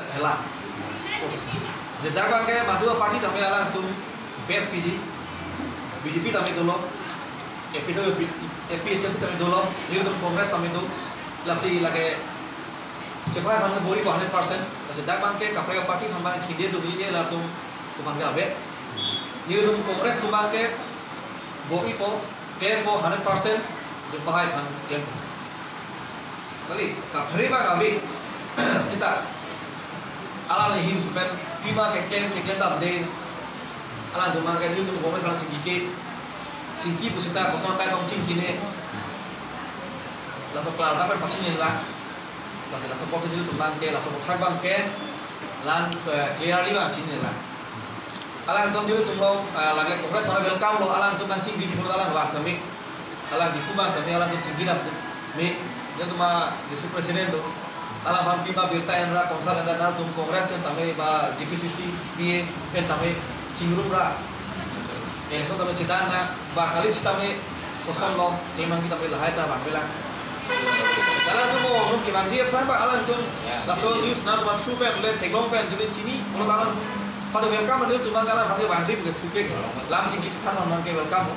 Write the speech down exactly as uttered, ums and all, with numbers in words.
Khela. Sports. Ladak abangke madu aparty tame alangtum best P G. B J P tame dolo. A P H L C tame dolo. Nelitum Congress tame do. Lasi lake chepai aphan bor-ipo hundred percent. Lasi dak abangke kaprek aparty aphan abang khinde do ye latum aphan ke ave. Nelitum Congress atum abangke bor-ipo, klempo hundred percent, jumpa hai aphan klem. Kali, kaphere abang ave, seta. Alang le hin pen, pima keklem, keklem damde. Alangtum abangke nelitum Congress aphan chingki ke. Chingki pu seta, koson kai tong chingkine. Laso klardak pen pachini la. Laso, laso apotsi nelitum abangke, laso aphuthak abangke, lang, eh, clearly abang chinine la. Alangtum nelitum along, eh, lagle Congress aphan welcome lo, alangtum nangchingki di pura alang abang tame. Alang Diphu abang tame, alangtum chingki dam tame. Nelitum a district president do. Alang abang pima birta enra, konsal enra, nangtum Congress pen tame, ba J P C C, P A pen tame, chingrum ra. Election tame chedang na, ba kali sitame, kosonlo, klemang kita tame lahai ta bang bilang. Alangtum mo, nung kevangji aphan ba alangtum, laso news nangtum aphan su pen, le theklong pen, juni chini, mo alangtum, pada welcome nelitum abang alang, pada bang rim, le thupek, lam chingki than abangke welcome.